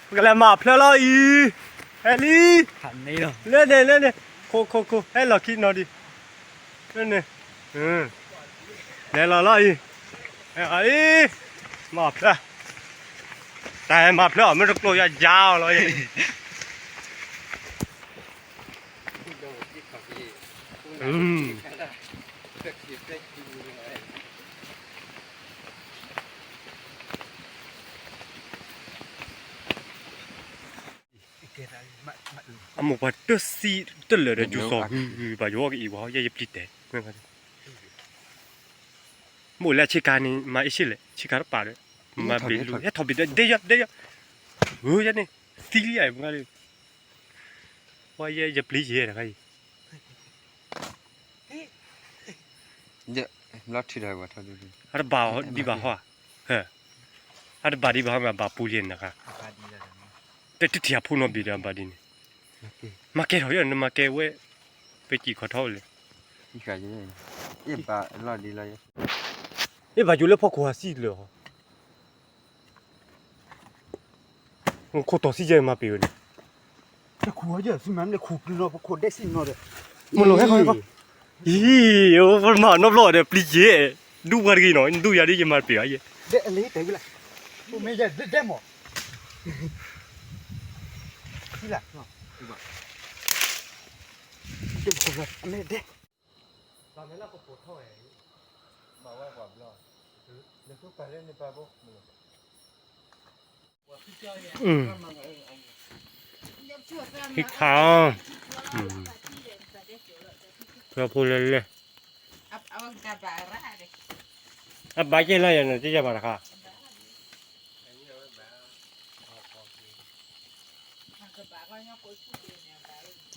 ပကလဲၤမၤဖျၢၣ်လီၤအံၤ, ဟဲလံ, လၢန့ၣ် လၢန့ၣ်, ခိၣ်ခိၣ်ခိၣ် ဟဲလီၤခံနီၤဒံး, လၢန့ၣ်, လဲၤလီၤလီၤအံၤ, ဟဲအံၤ, မၤဖျၢၣ်, တၢ်ဟဲမၤဖျၢၣ်အီၤ မ့ၢ်တကျိၤယၤယါအီၤလီၤအံၤ. အမိၢ်ပှၤတစံးတလၢာ်ဒီး ယူၤစီၤဂုၤဂုၤ ဘၣ်ယိၣ်အီၣ်ကအံၤဝဲ ယဲယပျံၤတဲာ်, မိၢ်လၢအဆ့ကၤန့ၣ် မၤအ့ၣ်ရှ့လဲၣ် ဆ့ကၤတပာ်ဒီး, မၤဘ့ၣ်လူၤ ဟဲထီၣ်ဘ့ၣ်ဒီး ဒဲယီၤ ဒဲယီၤ, ဂုၤယဲန့ၣ်, သံလံယါအံၤမ့ၢ်ဂ့ၤ, ပှၤယဲယပျံၤယဲတခါအံၤ လီၤထံဒီးဝဲထီၣ်ဒုး, အတဘၣ်ဒံးဘၣ်ဟီ, အတဘၣ်ဒံးဘၣ်ဟီ မ့ၢ်ဘၣ်ပူၤလံနခါ, တတထံၣ်အဖိနီတဘ့ၣ်ဒီးဘၣ်ဒ်န့ၣ်, မၤကဲထီၣ်ယဲ နမၤကဲဝဲ, ပစံၣ်ခီၣ်ထီၣ်လဲၣ်, အ့ၣ်ဘၣ်ယိၣ်လၢဖီခိၣ်ဟးစံၣ်လၢာ်ဟီ ခိၣ်တီၢ်စံယဲၢ်မၤပ့ၤဝဲန့ၣ်, တခူၣ်ဝဲယဲၢ် သုမၤမ့ၢ်လဲၤခူၣ်ပျုၤနီၤ ပခိၣ်ဒဲးစံၣ်နီၤဒီး, မ့ၢ်လိာ်ဟဲခီဟဲခီ, ယံၤ, ပမၤနီတဘျီဒီး ပျံၤယဲၢ်, ဒူပှၤတဂ့ၤနီၤ ဒူယၤဒ်ယမၤပ့ၤအါယဲၢ်, ဒဲးအလံတဲဝဲလၢ, မ့ၢ်ယဲၢ်ဒဲးဒဲးမး, လၢ, အမ့ၢ်ဒဲး ဟံးခါအီၤ, ဖျၢၣ်ဖိလဲၢ်လဲၢ်, အဘၣ်ကဲလၢယၤန့ၣ် တယၤဘၣ်တခါ,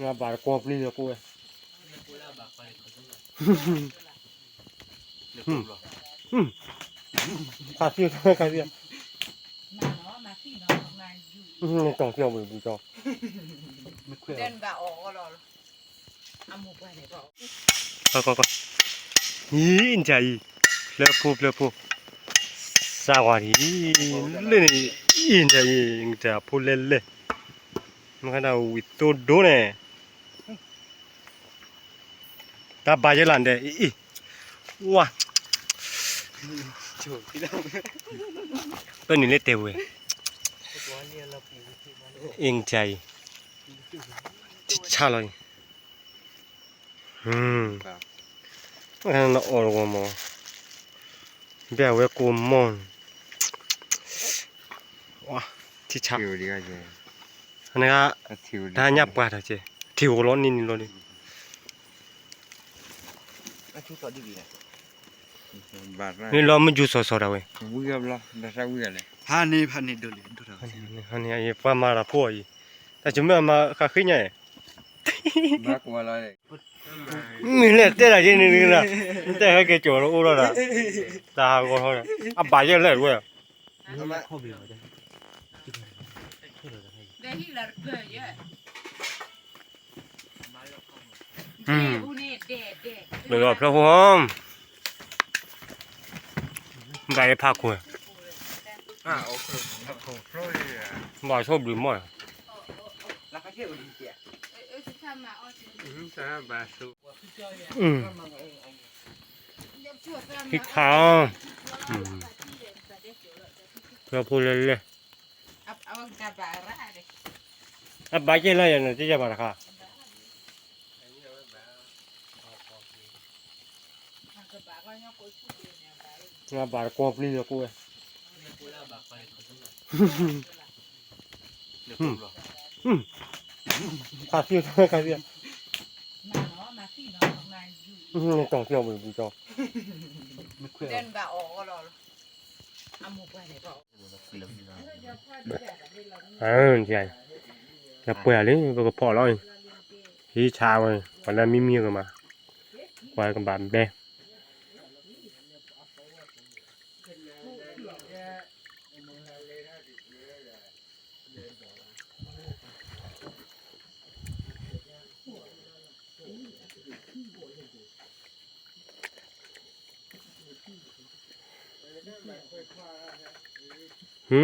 ဘၣ်တကွီပျံၤလၢကိးဝဲ ခါသံၣ်ခါသံၣ်, နတီၢ်သံၣ်အီၤဘုကီ, ကီကီကီ, အံၤနတၢ်အံၤ, ဖျၢၣ်ဖိဖျၢၣ်ဖိ, စၢ်ဝါဒံး, လၢန့ၣ်, အံၤနတၢ်အံၤ, နတၢ်ဖိလဲၢ်လဲၢ်, မ့ၢ်ခါဒၣ်ဝံၤသိဒိန့ၣ် တၢ်ဘၣ်ယဲလၢ်ဒဲး အံၤ, ဝါ, ပၢနုာ်လၢတဲဝဲ, အ့ၣ်နတၢ်အံၤ, ထံဆါလီၤအံၤ, နအီၣ်တဝီမး, ဘၣ်ဝဲကိးမီၢ်, ဝါ, ထံဆါ, နဂၤ, တၢ်ညၣ်ပှၢ်တၢ်ကဲ, ထံၣ်ဧိၤလီၤန့ၣ်န့ၣ်လီၤဒီး န့ၣ်လီၤမ့ၢ်ယူၤစီၤစီၤဒၣ်ဝဲ, ဖးန့ၣ်ဖးန့ၣ်ဒိၣ်လံ, ပှၤမၤတၢ်ဖိအံၤ, တၢ်ကမၢအမၤဃးဃ့ညါ, မ့ၢ်လဲၣ်တဲတၢ်က့ၤန့ၣ်, တဲဟဲက့ၤကၠီၤလၢအိၣ်လီၤဒၣ်, တၢ်ဟးဂီၤထီၣ်, အဘၣ်ယဲလဲၣ်ဝဲ လၢဖျၢၣ်ဖိ, ဘၣ်ယဖးခွဲး, ဘၣ်ဆိဘျုးမီၢ်, ဟံးခါအီၤ, ဖျၢၣ်ဖိလဲၢ်လဲၢ်, အဘၣ်ကဲလၢယၤန့ၣ် တယၤဘၣ်တခါ, ဘၣ်တကွီပျံၤလၢကိးဝဲ, ခါသံၣ်ခါသံၣ်, တီၢ်သံၣ်အီၤဘုကီ, ပှဲၤလံ ပကဖီၣ်လီၤ, ဟံးဆါဝဲ, ပှၤလၢမံမံကမၤ, ပှၤကဘၣ်ဘဲ ဟူ,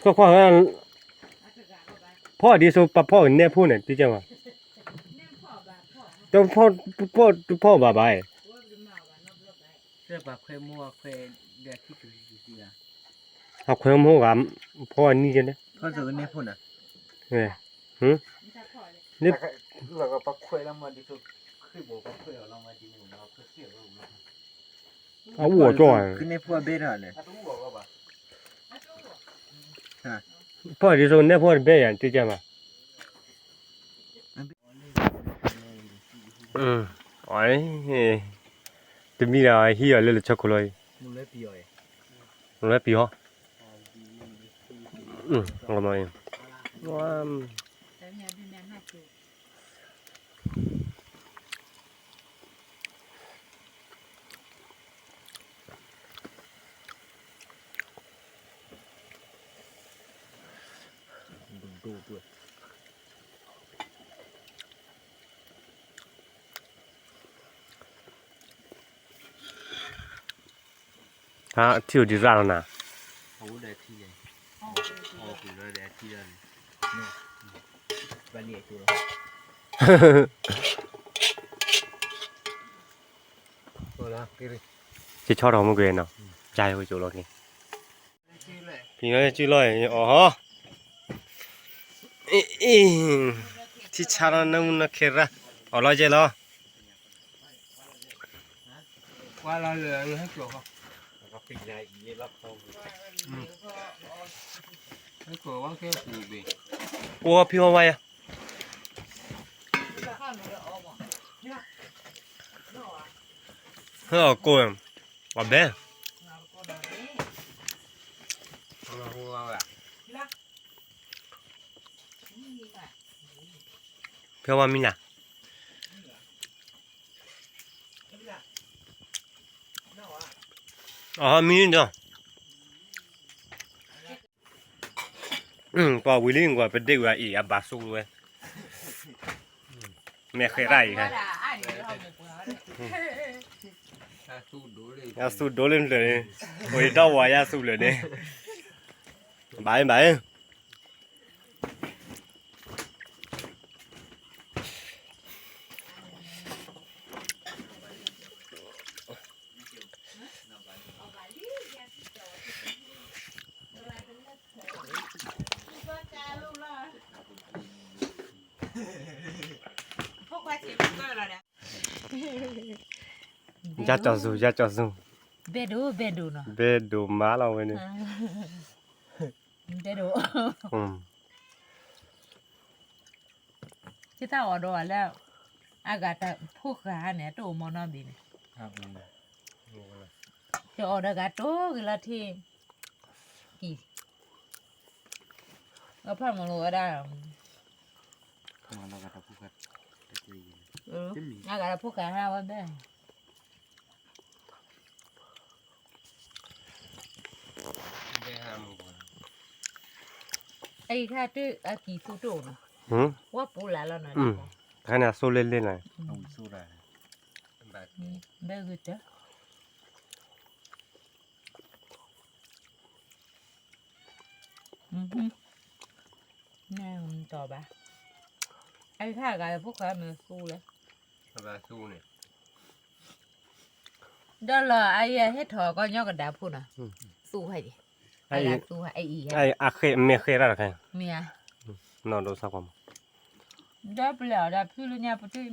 ခွဲခွါ, ဖီၣ်ဒ်သိးပှၤဖီၣ်ကနဲၣ်ဖိန့ၣ် တကဲမး, တဖီၣ်, တဖီၣ်ဘၣ်ဘၣ်, အခွဲမိၢ်ဂၤ, ဖီၣ်နံၣ်ကဲန့ၣ်, အအိၣ်ကၠီ, ဖီၣ်ဒ်သိးနဲၣ်ဖိတဘဲယၤ တကဲမး, တမံၤဒီးဟံးအီၤလၢလၢဆၢခိၣ်လီၤအံၤ, လၢပံၤဟီ, ထံၣ်အိၣ်ဒံးရၣ်လီၤနၤ, ကဆီထီၣ်မုၢ်ကွံာ်နီၤ, ယၤယကၠိလီၤက့ၤ, ဖံလီၤစုလီၤအီၤဟီ, အံၤ, ထံဆါလီၤနမုၢ်နခ့ရၣ်, အီၤလီၤယဲလီၤ. အိၣ်ဖံဝါဝါယၤ, ဟဲအီၣ်ကိၢ်, အီၣ်ဘဲ ဖဲဝါမံနၤ, အမံဒီး, ပှၤဝံၤလံကွၢ် ပဒ့ၣ်ဝဲအံၤ အဘၣ်ဆူဝဲ, မဲာ်ဃဲၤရၣ်အံၤ, အသူဒိၣ်လၢဖျၢၣ်န့ၣ်, ဝံၤဒီးဝၤယါသူဖျၢၣ်န့ၣ်, ဘၣ်အံၤဘၣ်အံၤ ယါကၠီၤစူၤ ယါကၠီၤစူၤ, ဘဲဒိၣ် ဘဲဒိၣ်နီၤ, ဘဲဒိၣ်မးလီၤဝဲန့ၣ်, ဘဲဒိၣ်, ကသးအီၣ်ဒီးလၢ အဂၤတၢ်ဖိဃာ်န့ၣ် တအိၣ်မီၢ်နီတဘ့ၣ်န့ၣ်, ယအီၣ်ဒီးဂၤတိၢ်က့ၤလီၤထံ, ကံၢ်, အဖးမီၢ်လိာ်ဝဲဒၣ်, အဂၤတၢ်ဖိဃာ်ဟးဝဲဘဲ အအံၤခါတအကံၢ်သူတအိၣ်နီၤ, ဝဲပူၤလၢ်လီၤနီၤ, တခါန့ၣ်အစိလ့လ့နီၤ, ဘဲဂုာ်တၢ်, နတီၢ်ဘၣ်, အအံၤခါဂၤဖိဃာ်မ့ၢ်သူလဲၣ်, ဒီးလီၤအအံၤဟဲထီၣ်ကီညီကဒၣ်ဖိနီၤ, သူဟဲက့ၤ, အအံၤ, အဃဲမဲာ်ဃဲရၣ်တခါ, မ့ၢ်ဧါ, နီၢ်ဒိးသးကွၢ်မး, ဒီးပလဲၤအီၤဒီးဖုလၢညါပတပံၤဝဲ,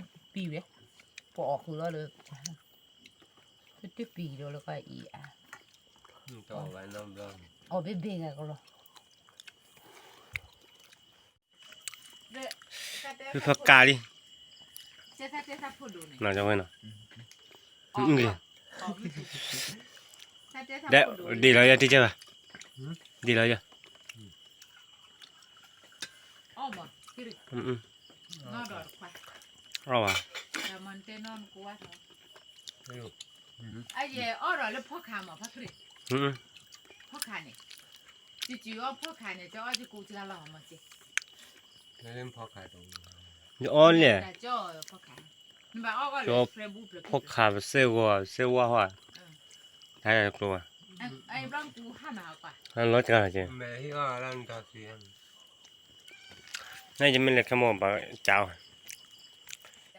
ပအီၣ်ဃုာ်လီၤလၢ, ပတပံၤဒီးလၢကအံၤဧါ, အီၣ်ဘ့ၣ်ဘ့ၣ်ဂၤကလီၤ ဖုဖကးလံ, နီၢ်ကဝဲနီၤ, ဒ်လီၤယၤတကဲဘၣ်, ဒ်လီၤယၤ, အီၣ်ဘၣ်, ဖီခါန့ၣ်, ယအီၣ်လဲၣ်, ကၠီဖိခးပစဲဂီၤ ပစဲဝါဟီ, တၢ်ကျိၤဘၣ်, လီၤတဂၤက့ၤ, နယမ့ၢ်လဲၤခဲမိၢ်ဘၣ်ကးအီၤ,